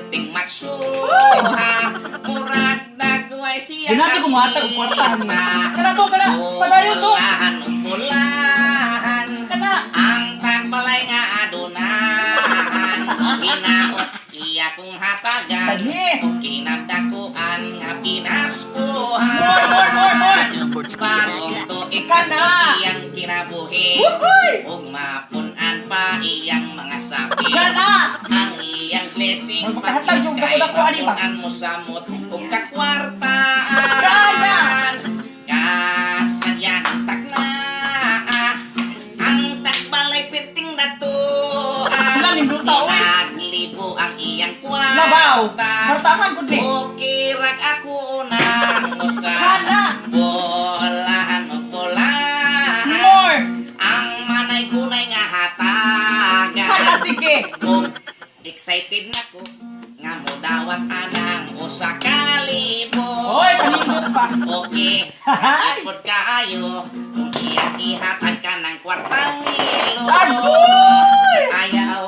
Perting matsuha. Murag nagway siya. Ganahan siya kumuhatag og kwarta ni. artista. Kana to, kana. Padayon to. Bulahan og bulahan. Kana. Ang tagbalay nga adunahan. Hinaot iya kong hatagan. Kani. Ug kinabdakuan nga pinaspuhan. More, more, more, more. Bagong tuig Kana. sa iyang kinabuhi. Wuhuy! Ug mapunan pa iyang mga sakit. Kana. Ang iyang blessings Magpakahatag yung kay dako-dako, ani ba? mapunan mo samot ug kakwartaan. Kana. Kasadyan takna ang takbalay perting datuan. Wala ning duta, oy. Naglibo ang iyang kwarta. Labaw. Kwartahan gud ni. Okay rag ako nang usa. Kana. Bolahan og bolahan. More. Ang manay kunay nga hatagan. Kana sige. Kung excited na ko nga modawat anang usa ka libo. Oy, kanindot pa. Okay, ipod kaayo kung iyang ihatag ka ng kwartang ilo. Agoy! Ayaw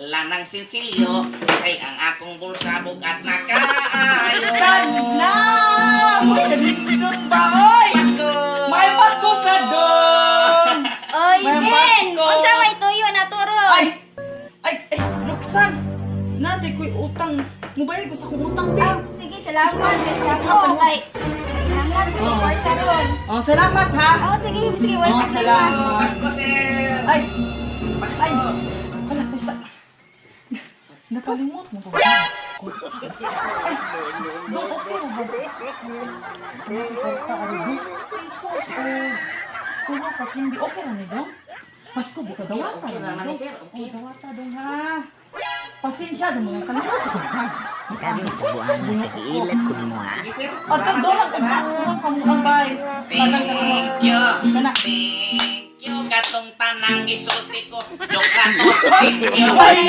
lanang sinsilyo kay ang akong bulsa bugat na kaayo. Kana! Uy, kanindot ba, oy? Pasko! May Pasko sa dong! Oy, May Ben! Pasko! Unsa may tuyo na turo? Ay! Ay, ay, Roxanne! Nate ko'y utang. Mobayad ko sa akong utang, be. Ah, sige, salamat. Ako kay kinahanglan ko Oh. oh. kwarta ron. Oh, salamat ha. Oh, sige, sige, wala Oh, problema. salamat. Pasko, sir! Ay, Pasko! ay. Wala, tayo sa... Nakalimot mo ba? Ay, dong, okay mo ba? Kwarta, ari, 2 pesos o tulo ka hindi. Okay ra ni dong? Pasko, buka dawata. Okay ra naman dong. ni sir, okay. Oh, dawata dong ha. Pasensya, dong mga kalimot sa kong. Kami kabuan na kagiilat ko nimo ha. Sige, sir. At doon sa doon sa mukhang bay. Tanan ka naman. Thank you. Kana. Thank you katong tanang gisulti ko. Joke ra to. Thank you. Ay!